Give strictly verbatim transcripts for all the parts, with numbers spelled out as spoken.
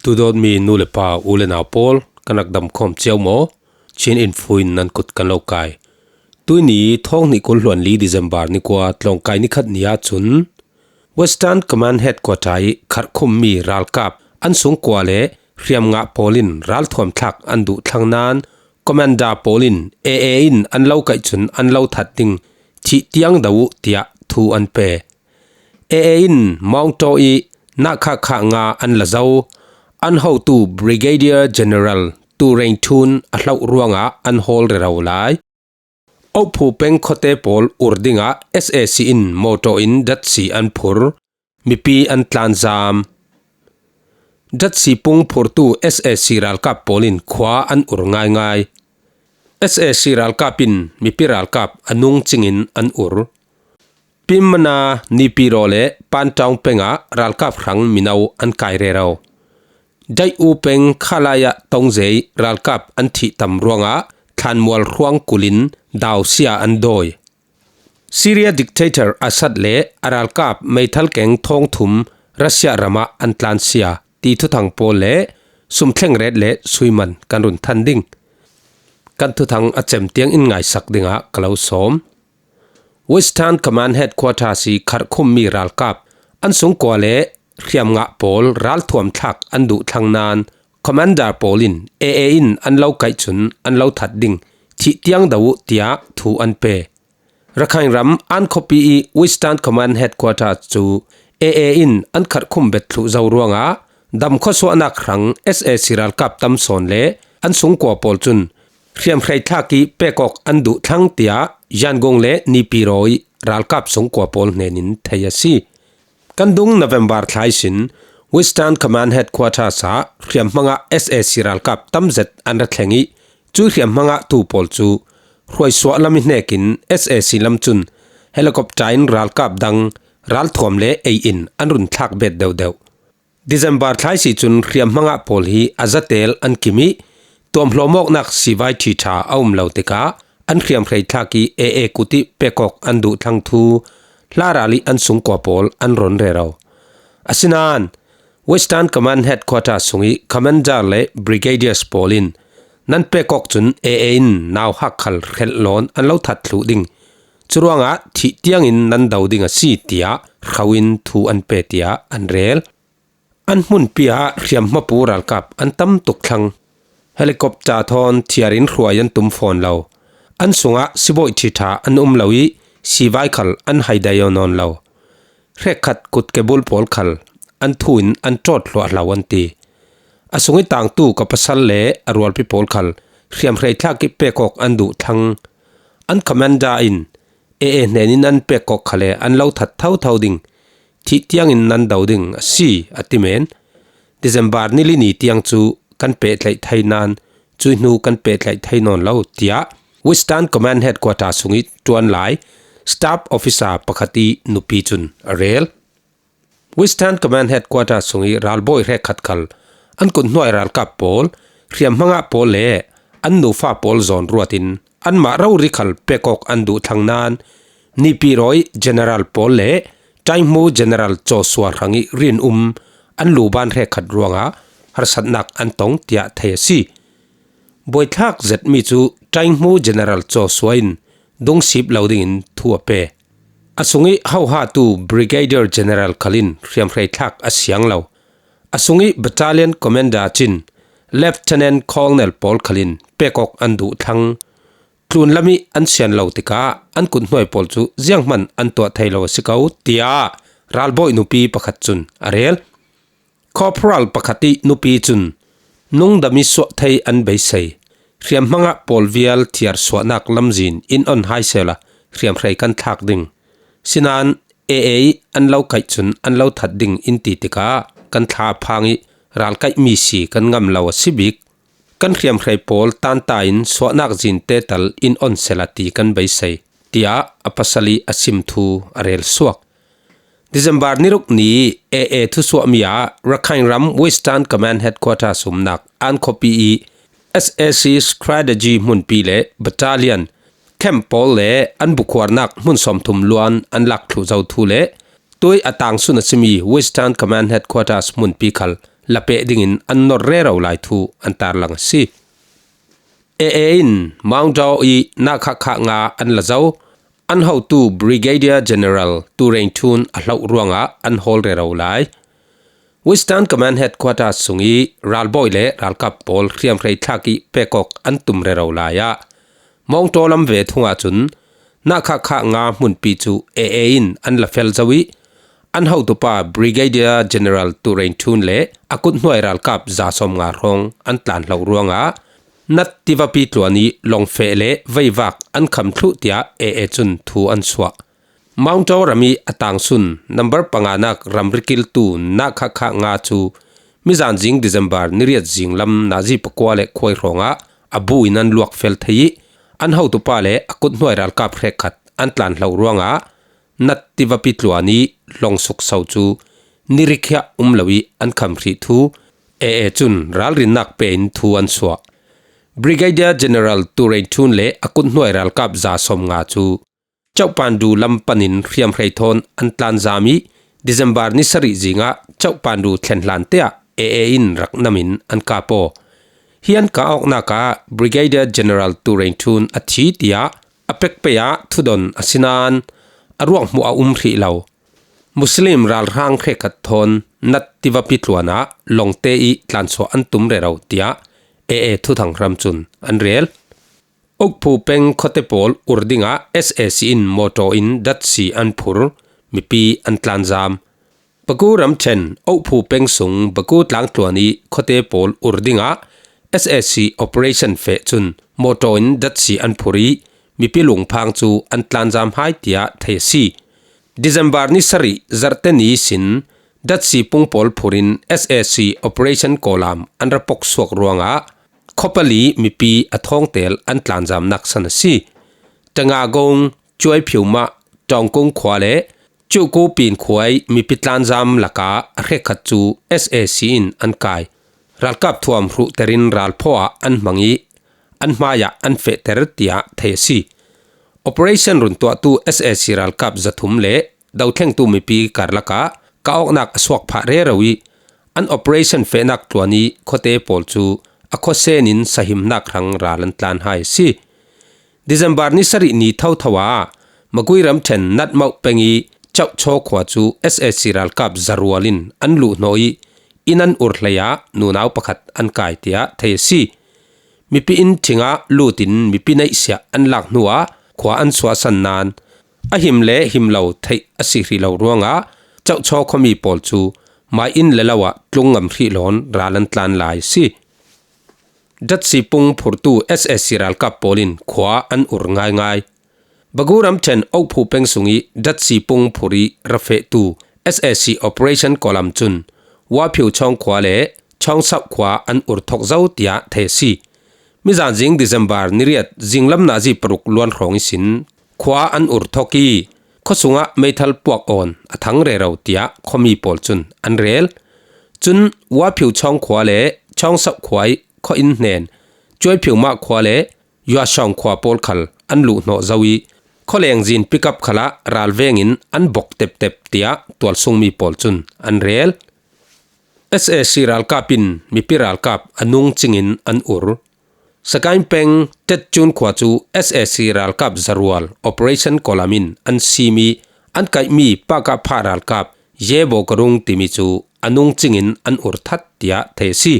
Tudawtmi nu le pa, u le nau pawl, kan rak dam khawm cio maw? Chin Info in nan kut kan lo kai. Tuini thawng hnih kul hluan li December ni kua tlawngkai ni khat ni ahcun Western Command Headquarter i kharhkhummi ralkap an sungkua le hriamngah pawl in ralthuam thlak an duh thlang nain commander pawl in A A in an lo kaih cun an lo that ding thih tiang do uh tiah thu an pe. A A in Mawngtaw i nakha kha nga an la zo. An hotu Brigadier General Tu Rein Thun a hloh ruangah an hawl rero lai. Ophu peng khuate pawl ur dingah S A C in mawtaw in datsi an phur, mipi an tlanzam. Datsi pung phurtu S A C ralkap pawl in khua an ur ngaingai. S A C ralkap in mipi ralkap a nung cingin an ur. Pimmana, Nipiro le Pantawng pengah ralkap hrang mino an kai rero. Daih U peng Khalaya Tongzei ralkap an thih tam ruangah thlanmual hruang kulin dausia an dawi. Syria dictator Assad le a ralkap meithal keng thawng thum Russia ramah an tlansia ti thuthang pawl le sumthleng ret le suiman kan run than ding. Kan thuthang a cem tiang in ngaisak dingah ka lo sawm. Western Command Headquarters i kharhkhummi ralkap an sungkua le hriamngah pawl ralthuam thlak an duh thlang nain commander pawl in A A in an lo kaih cun an lo that ding thih tiang do uh tiah thu an pe. Rakhine ram An khuapi i Western Command Headquarters cu A A in an kharhkhum bet thluh zo ruangah dam khuasuahnak hrang S A C ralkap tam sawn le an sungkua pawl cun hriamhrei thlak i pek awk an duh thlang tiah Yangon le Nipiro i ralkap sungkua pawl hnenin thei a si. Kan dung November thla ihsin Western Command Headquarters ah hriamhmangah S A C ralkap tam zet an ra thleng i, cui hriamhmangah tu pawl cu hruaisuah lam i hnekin S A C lam cun helicopter in ralkap dang ralthuam le ei in an run thlak bet deuhdeuh. December thla ihsi cun hriamhmangah pawl hi a zatel an kim i, tuamhlawm awknak sivai ṭhiṭha a um lo tikah an hriamhrei thlak i A A kut i pek awk an duh thlang thu hla ral i an sungkua pawl an rawn rero. Asinain Western Command Headquarters sung i commander le brigadiers pawl in nan pek awk cun A A in nauhak khal hrelh lawn an lo that thluh ding. Curuangah thih tiangin nan do ding a si tiah hro in thu an pe tiah an rel. An hmunpi ah hriamhmapu ralkap an tam tuk thlang. Helicopter thawn thiar in hruai an tum fawn lo. An sungah sibawi ṭhiṭha an um lo i sivai khal an hai dai aw nawn lo. Hrekkhat kutkebul pawl khal an thu in an ṭawt hluahhlo an ti. A sung i tangtu ka pasal le a rualpi pawl khal hriamhrei thlak i pek awk an duh thlang. An commander in A A hnenin an pek awk khal le an lo that thotho ding. Thih tiangin nan do ding a si, a ti men. December ni li ni tiang cu kan pehtlaih thei nain cui hnu kan pehtlaih thei nawn lo, tiah Western Command Headquarters sung i ṭuan lai staff officer pakhat i nupi cun a rel. Western Command Headquarters sung i ralbawi hrekkhat khal an kuthnuai ralkap pawl, hriamhmangah pawl le an nufa pawl zawn ruatin anmah rori khal pek awk an duh thlang nain Nipiro i general pawl le Taihmu General Joshua hrang i rinum an luban hrekkhat ruangah harsatnak an tong tiah thei a si. Buaithlak zetmi cu Taihmu General Joshua in dungsip lo dingin thu a pe. A sung i hohatu Brigadier General khal in hriamhrei thlak a siang lo. A sung i Battalion Commander cin Lieutenant Colonel pawl khal in pek awk an duh thlang. Tlunlam i an sian lo tikah an kuthnuai pawl cu zianghman an tuah thei lo a si ko, tiah ralbawi nupi pakhat cun a rel. Corporal pakhat i nupi cun nungdam i suah thei an beisei. Hriamhmangah pawl vial thiar suahnak lamzin in on hai sehla hriamhrei kan thlak ding. Sinain A A i an lo kaih cun an lo that ding in ti tikah kan thla a phang i ralkaihmi si kan ngam lo a si bik. Kan hriamhrei pawl tanta in suahnak zinte tal in on sehla ti kan beisei, tiah a pasal i a sim thu a rel suak. December ni ruk ni A A thusuahmi ah Rakhine ram Western Command Headquarters umnak An khuapi i S A C Strategy hmunpi le Battalion camp pawl le an bukhuarnak hmun sawmthum luan an lak thluh zo thu le tui a tangsun a simi Western Command Headquarters hmunpi khal la peh dingin an nor rero lai thu an tarlang a si. A A in Mawngdaw i nakhakha nga an la zo, an hotu Brigadier General Tu Rein Thun a hloh ruangah an hawl rero lai. Western Command Headquarters sung i ralbawi le ralkap pawl hriamhrei thlak i pekawk an tum rero lai ah, Mawngdaw lam ve thungah cun nakhakha nga hmunpi cu A A in an la fel zo i, an hotupa Brigadier General Tu Rein Thun le a kuthnuai ralkap za sawm nga hrawng an tlan hloh ruangah Nat Tivapi tluan i lawngfeh le veivak an kham thluh tiah A A cun thu an suah. Mawngdaw ram i a tangsun number panganak ramri kiltu nakhakha nga cu mizan zing December ni riat zinglam nazi pakua le khuai hrawngah a bu in an luak fel thei i, an hotupa le a kuthnuai ralkap hrekkhat an tlan hloh ruangah Nat Tivapi tluan i lawng sukso cu ni rikhiah um lo i an kham hrih thu A A cun ralrinnak pe in thu an suah. Brigadier General Tu Rein Thun le a kuthnuai ralkap za sawm nga cu Chauhpandu lam panin hriamhrei thawn an tlanzam i, December ni sarih zingah Chauhpandu thlen hlan te ah A A in rak nam in an kap aw. Hi an kah awknak ah Brigadier General Tu Rein Thun a thi tiah a pekpei ah thudon a si nain a ruak hmuh a um hrih lo. Muslim ralhrang hrekkhat thawn Nat Tivapi tluan ah lawngte i tlansuah an tum rero tiah A A thuthang hram cun an rel. Okphu peng khuate pawl ur dingah S A C in mawtaw in datsi an phur, mipi an tlanzam. Baku ramṭhen Okphu peng sung Baku tlangtluan i khuate pawl ur dingah S A C operation feh cun mawtaw in datsi an phur i mipi lungphang cu an tlanzam hai tiah thei a si. December ni sarih zarhte ni sin datsi pung pawl phur in S A C operation kawlam an ra pok suak ruangah khawpali mipi a thawngtel an tlanzamnak san a si. Tangagong, Cuaiphiumah, Tawngkung khua le Cuhku Pin khua i mipi tlanzam lakah a hrekkhat cu S A C in an kai. Ralkap thuam hruhterin ralphaw ah an hmang i an hmaiah an fehter tiah thei a si. Operation runtuahtu S A C ralkap zathum le dothlengtu mipi karlakah kah awknak a suak phah rero i an operation fehnak tluan i khuate pawl cu a khuasen in sahimnak hrang ral an tlan hai a si. December ni sarih ni thotho ah Magui ramṭhen Natmauh peng i Chauhchaw khua cu S A C ralkap zarual in an luhhnawh i inn an ur hlei ah nunau pakhat an kai tiah thei a si. Mipi inn ṭhingah lut in mipi neihsiah an lak hnuah khua an suahsan nain a him le him lo theih a si hrih lo ruangah Chauhchaw khuami pawl cu mai inn le lo ah tlung ngam hrih lawn ral an tlan lai a si. Datsi pung phurtu S A C ralkap pawl in khua an ur ngaingai. Bagu ramṭhen Okphu peng sung i datsi pung phur i ra fehtu S A C operation kawlam cun Waphiu Chawng khua le Chawng Sauh khua an ur thawk zo tiah thei a si. Mizan zing December ni riat zinglam nazi paruk luan hrawng ihsin khua an ur thawk i khuasungah meithal puak awn a thang rero tiah khuami pawl cun an rel. Cun Waphiu Chawng khua le Chawng Sauh khua i khuainn hnen Cuaiphiumah khua le Yuashawng khua pawl khal an luhhnawh zo i khualeng zin pickup khalah ralveng in an bok teptep tiah tualsungmi pawl cun an rel. S A C ralkap in mipi ralkap a nungcing in an ur. Sakain peng Tetcun khua cu S A C ralkap zarual operation kawlam in an simi an kaihmi Pakapha ralkap Yebo Karung timi cu a nungcing in an ur that tiah thei a si.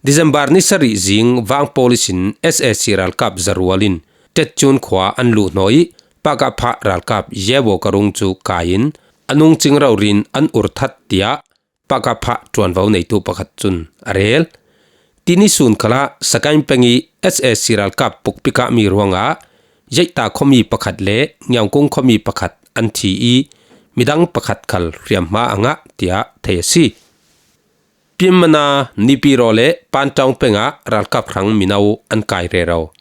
December ni sarih zing vang pawl ihsin S A C ralkap zarual in Tetcun khua an luhhnawh i Pakapha ralkap Yebo Karung cu kai in a nungcing rori in an ur that tiah Pakapha ṭuanvo neitu pakhat cun a rel. Tini sun khalah Sakain peng i S A C ralkap pukpi kahmi ruangah Yeihta khuami pakhat le Ngiaungkung khuami pakhat an thi i midang pakhat khal hriamhma a ngah tiah thei a si. Pinmana, Nipiro le Pantawng pengah ralkap hrang mino an kai rero.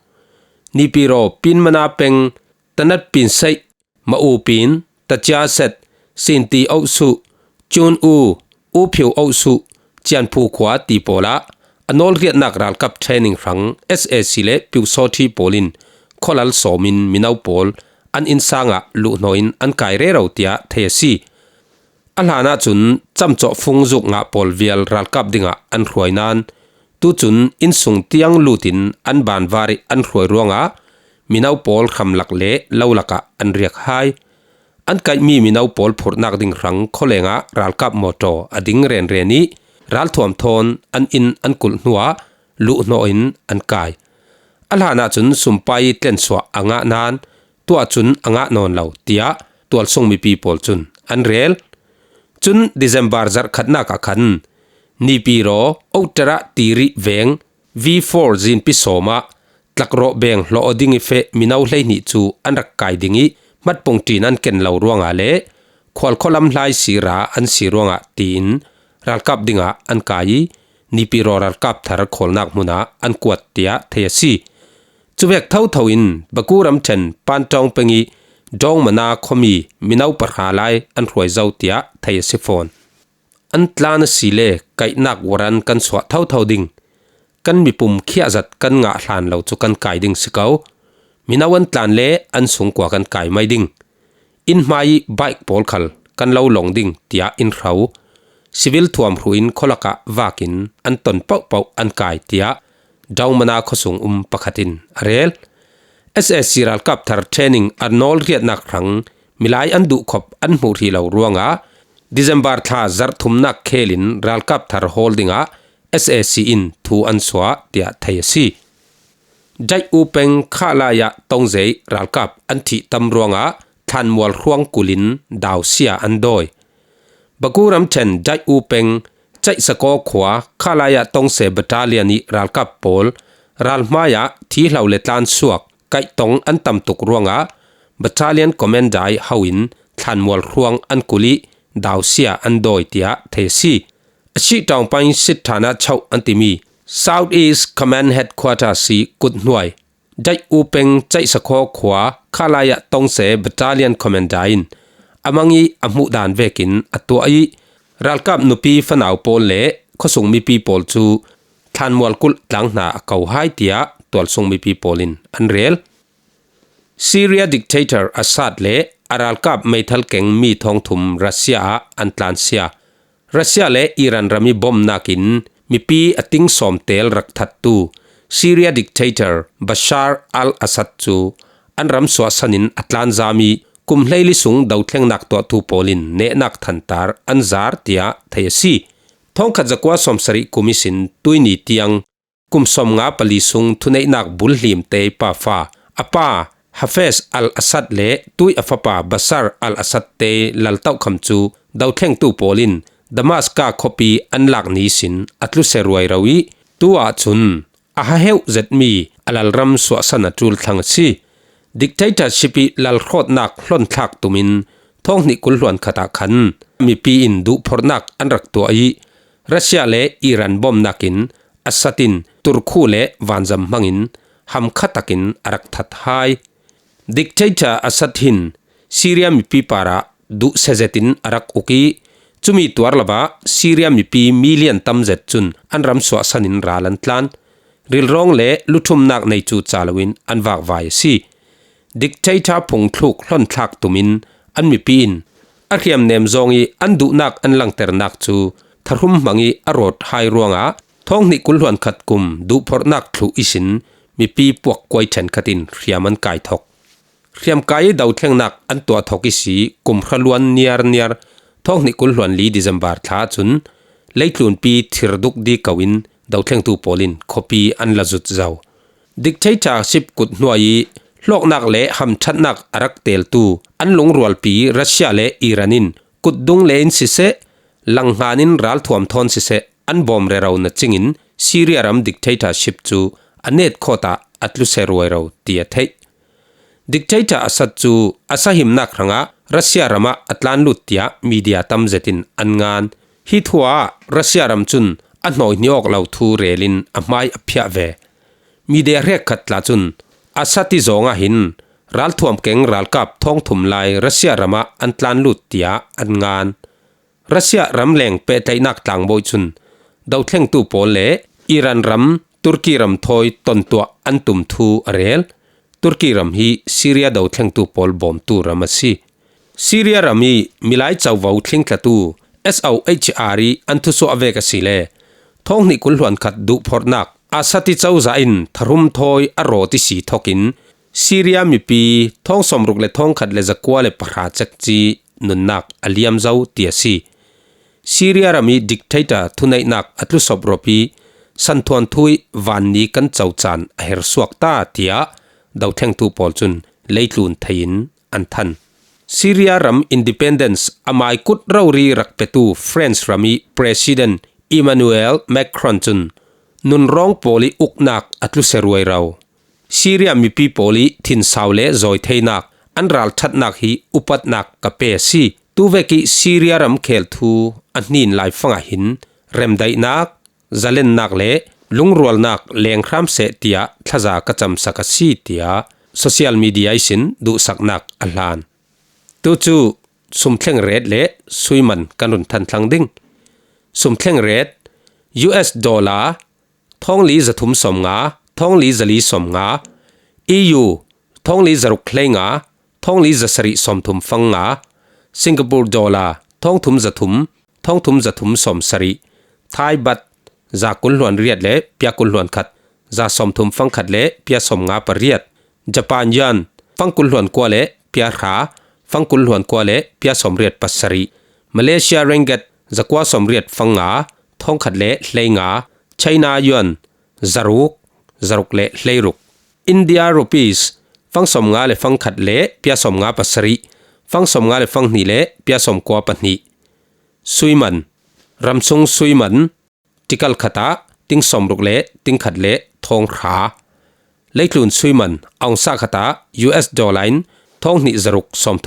Nipiro, Pinmana peng Tanat Pinseih, Maupin, Taciaset, Sinti Auhsuh, Cun U, Uphiu Auhsuh, Cianphu khua ti pawlah a nawlriatnak ralkap training hrang S A C le Pyusawthi pawl in khualal sawmin mino pawl an innsang ah luhhnawh in an kai rero tiah thei a si. A hlanah cun camcawh fung zuk ngah pawl vial ralkap dingah an hruai nain, tucun innsung tiang lutin an banvar ih an hruai ruangah mino pawl hramlak le lo lakah an riak hai. An kaihmi mino pawl phurhnak ding hrang khualengah ralkap mawṭaw a ding renren ih ralthuam thawn an inn an kulh hnuah luhhnawh in an kai. A hlanah cun sumpai tlensuah a ngah nain tuah cun a ngah nawn lo, tiah tualsung mipi pawl cun an rel. Cun December zarhkhatnak ah khan Nipiro Ottara Tiri veng V four zinpi sawmah tlakrawh beng hlawh aw ding ih feh mino hleihnih cu an rak kai ding ih hmatpung ṭin an ken lo ruangah le khualkhualam hlai sira an si ruangah tiin ralkap dingah an kai ih Nipiro ralkap thar khawlnak hmunah an kuat, tiah thei a si. Cuvek thotho in Baku ramṭhen Pantawng peng ih Dawngmana khuami mino pahra lai an hruai zo, tiah thei a si fawn. An tlan asile kaihnak waran kan suah thotho ding. Kan mipum khiahzat kan ngah hlan lo cu kan kai ding si ko. Mino an tlan le an sungkua kan kai mai ding. Inn hmai ih bike pawl khal kan lo lawng ding, tiah in hro. Civil thuam hruh in khualakah vakin an ton pohpoh an kai, tiah Dawngmana khuasung um pakhat in a rel. S A C ralkap thar training a nawl riatnak hrang milai an duhkhop an hmuh hrih lo ruangah December thla zarh thumnak khel in ralkap thar hawl dingah S A C in thu an suah, tiah thei a si. Daih U peng Khalaya Tongzei ralkap an thih tam ruangah thlanmual hruang kulin dausia an dawi. Baku ramṭhen Daih U peng Caihsakaw khua Khalaya Tongse Battalion ih ralkap pawl ral hmaiah thihlo le tlan suak kaihtong an tam tuk ruangah Battalion Commander ih ho in thlanmual hruang an kulh ih dausia an dawi, tiah thei a si. A sih ṭawngpain sit ṭhanah choh an timi South East Command Headquarters ih kut hnuai Daih U peng Caihsakhaw khua Khalaya Tongse Battalion Commander in a mang ih a hmuh dan vekin a tuah ih ralkap nupi fanau pawl le khuasung mipi pawl cu thlanmual kulh tlang hna a ko hai, tiah tualsung mipi pawl in an rel. Syria dictator Assad le a ralkap meithal keng mi thawngthum Russia ah an tlansia. Russia le Iran ram ih bomnak in mipi a ting sawm tel rak thattu Syria dictator Bashar al-Assad cu an ram suahsan in a tlanzam ih kum hleili sung dothlengnak tuahtu pawl in nehnak thantar an zar, tiah thei a si. Thawngkhat zakua sawmsarih kum ihsin tuihni tiang kum sawmnga pali sung thuneihnak bulhlim te pa fa, a pa Hafez al-Assad le tuih a fapa Bashar al-Assad te laltohkham cu dothlengtu pawl in Damascus khuapi an lak ni ihsin a tlu seruai ro ih tu ahcun a haheuh zetmi a lalram suahsan a ṭul thlang a si. Dictatorship ih lalhrawtnak hlawnthlak tumin thawng hnih kul hluan khat ah khan mipi in duhphorhnak an rak tuah ih Russia le Iran bomnak in Assad in turkhu le vanzam hmangin hamkha takin a rak that hai. Dictator Assad hin Syria mipi parah duhsia zetin a rak uk ih cumi tuar lo ah Syria mipi million tam zet cun an ram suahsan in ral an tlan. Rilrawng le luthumnak nei cu ca loin an vakvai a si. Dictator phungthluk hlawnthlak tumin an mipi in a hriamnem zawng ih an duhnak an langternak cu thahrum hmang ih a rawt hai ruangah thawng hnih kul hluan khat kum duhphorhnak thluh ihsin mipi puakkuai ṭhenkhat in hriam an kai thok. Hriamkai ih dothlengnak an tuah thok ihsi kum hra luan niarniar thawng hnih kul hluan li December thla cun leitlunpi thir duk diko in dothlengtu pawl in khuapi an la zut zo. Dictatorship kut hnuai ih hlawknak le hamṭhatnak a rak teltu an lungrualpi Russia le Iran in kutdung le in siseh, langhngan in ralthuam thawn siseh an bawm rero na cingin Syria ram dictatorship cu a netkhawt ah a tlu seruai ro ti a theih. Dictator Assad cu a sahimnak hrangah Russia ram ah a tlan lut tiah media tam zetin an ngan. Hi thu ah Russia ram cun a hnawi hnih awk lo thu rel in a hmai a phiah ve. Media hrekkhat tla cun Assad ih zawng ah hin ralthuam keng ralkap thawngthum lai Russia ram ah an tlan lut tiah an ngan. Russia ramleng pehtlaihnak tlangbawi cun dothlengtu pawl le Iran ram Turkey ram thawi tontuah an tum thu a rel. Turkey ram hi Syria dothlengtu pawl bawmtu ram a si. Syria ram i milai covo thlingtlatu S O H R i an thusuah vek a si le, thawng hnih kul hluan khat duhphorhnak Assad i cozah in tharum thawi a rawt i si thokin Syria mipi thawng sawmruk le thawng khat le zakua le pahra cekci nunnak a liam zo ti a si. Syria ram i dictator thuneihnak a tlusop rawp i santhuan thu i vanni kan co caan a hersuak ta tiah dothlengtu pawl cun leitlun thei in an than. Syria ram independence a maikut rori rak petu France ram i President Emmanuel Macron cun nunrawng pawl i uknak a tlusia ruairo. Syria mipi pawl i thinsau le zawi theinak an ralṭhatnak hi upatnak ka pe a si. Tuvek i Syria ram khel thu a hnin laifangah hin remdaihnak, zalennak le lungrualnak lenghram seh tiah thlaza ka camsak a si tiah social media ihsin duhsaknak a hlan. Tu cu sumthleng ret le suiman kan run than thlang ding. Sumthleng ret, U S dollar thawng li zathum sawmnga, thawng li zali sawmnga, E U thawng li zaruk hleinga, thawng li zasarih sawmthum fangnga, Singapore dollar thawng thum zathum, thawng thum zathum sawmsarih, Thai baht za kul hluan riat le pia kul hluan khat, za sawmthum fangkhat le pia sawmnga pariat, Japan yuan fang kul hluan kua le pia hra, fang kul hluan kua le pia sawmriat pasarih, Malaysia ringgit zakua sawmriat fangnga, thawngkhat le hleinga, China yuan zaruk, zaruk le hleiruk, India rupees fang sawmnga le fangkhat le pia sawmnga pasarih, fang sawmnga le fanghnih le pia sawmkua pahnih. Suiman, ramsung suiman, tikal khatah ting sawmruk le tingkhat le thawng hra. Leitlun suiman, aungsa khatah U S dollar in thawng hnih zaruk sawm